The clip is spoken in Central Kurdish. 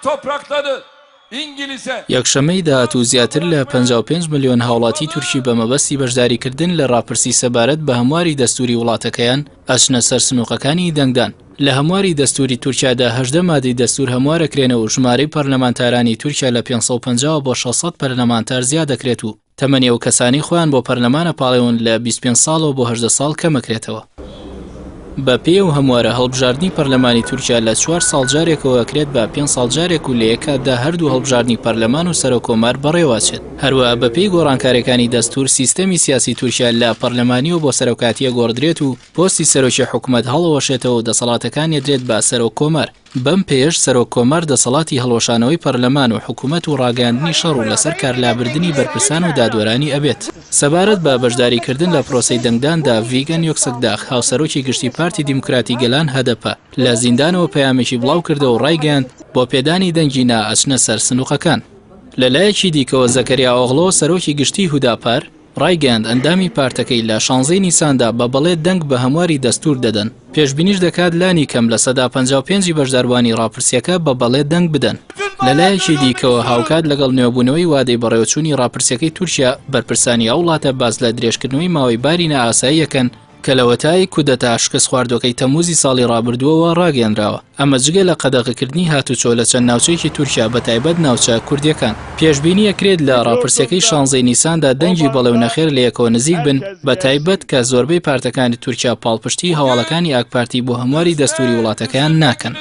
Toprakları İngiliz'e یەکشەممەی داهاتوو زیاتر لە 55 ملیۆن هاوڵاتی تورکی بە مەبەستی بەشداریکردن لە ڕاپرسی سەبارەت بە هەمواری دەستوری وڵاتەکەیان ئەچنە سەر سنوقەکانی دەنگدان. لە هەمواری دەستوری تورکیادا 18 مادەی دەستور هەموارەکرێنەوە و ژمارەی پەرلەمانتارانی تورکیا لە 550 بۆ 600 پەرلەمانتار زیادەکرێت و تەمەنی ئەو کەسانەی خۆیان بۆ پەرلەمان ئەپاڵێون لە 25 ساڵەوە بۆ 18 ساڵ کەمەکرێتەوە. بە پێی ئەو هەموارە هەڵبژاردنی پەرلەمانی تورکیا لە چوار ساڵ جارێکەوە ئەکرێت بە پێنج ساڵ جارێک و لە یەک کاتدا هەردوو هەڵبژاردنی پەرلەمان و سەرۆک کۆمار بەڕێوەئەچێت. هەروەها بە پێی گۆڕانکاریەکانی دەستور سیستەمی سیاسی تورکیا لە پەرلەمانیەوە بۆ سەرۆکایەتی ئەگۆڕدرێت و پۆستی سەرۆکی حکومەت هەڵەوەشێتەوە و دەسەڵاتەکانی ئەدرێت بە سەرۆک کۆمار. بەم پێیەش سەرۆک کۆمار دەسەڵاتی هەڵوەشانەوەی پەرلەمان و حکومەت و ڕاگەیاندنی شەڕ و لەسەر کارلابردنی بەرپرسان و دادوەرانی ئەبێت. سەبارەت بە بەشداریکردن لە پرۆسەی دەنگداندا ڤیگەن یوکسەکداغ هاوسەرۆکی گشتی پارتی دیموکراتی گەلان هەدەپە لە زیندانەوە پەیامێکی بڵاوکردەوە و ڕایگەیاند بۆ پێدانی دەنگی نا ئەچنە سەر سندوقەکان. لەلایەکی دیکەوە زەکەریا ئۆغڵۆ سەرۆکی گشتی هوداپار، ڕایگەیاند ئەندامی پارتەکەی لە شانزەی نیساندا بە بەڵێ دەنگ بە هەمواری دەستوور دەدەن، پێشبینیش دەکات لانی کەم 55% ی بەشداربووانی ڕاپرسییەکە بە بەڵێ دەنگ بدەن. لەلایەکی دیکەوە هاوکات لەگەڵ نوێبوونەوەی وادەی بەڕێوەچوونی ڕاپرسییەکەی تورکیا، بەرپرسانی ئەو وڵاتە باس لە درێژکردنەوەی ماوەی باری نائاسایی ئەکەن کە لەوەتای کودەتا شکستخواردووەکەی تەمموزی ساڵی ڕابردووەوە ڕاگەیەنراوە، ئەمە جگە لە قەدەغەکردنی هاتوچۆ لە چەند ناوچەیەکی تورکیا بەتایبەت ناوچە کوردییەکان. پێشبینی ئەکرێت لە ڕاپرسیەکەی شانزەی نیساندا دەنگی بەڵێ و نەخێر لەیەکەوە نزیک بن، بەتایبەت کە زۆربەی پارتەکانی تورکیا پاڵپشتیی هەواڵەکانی ئاکپارتی بۆ هەمواری دەستوری وڵاتەکەیان ناکەن.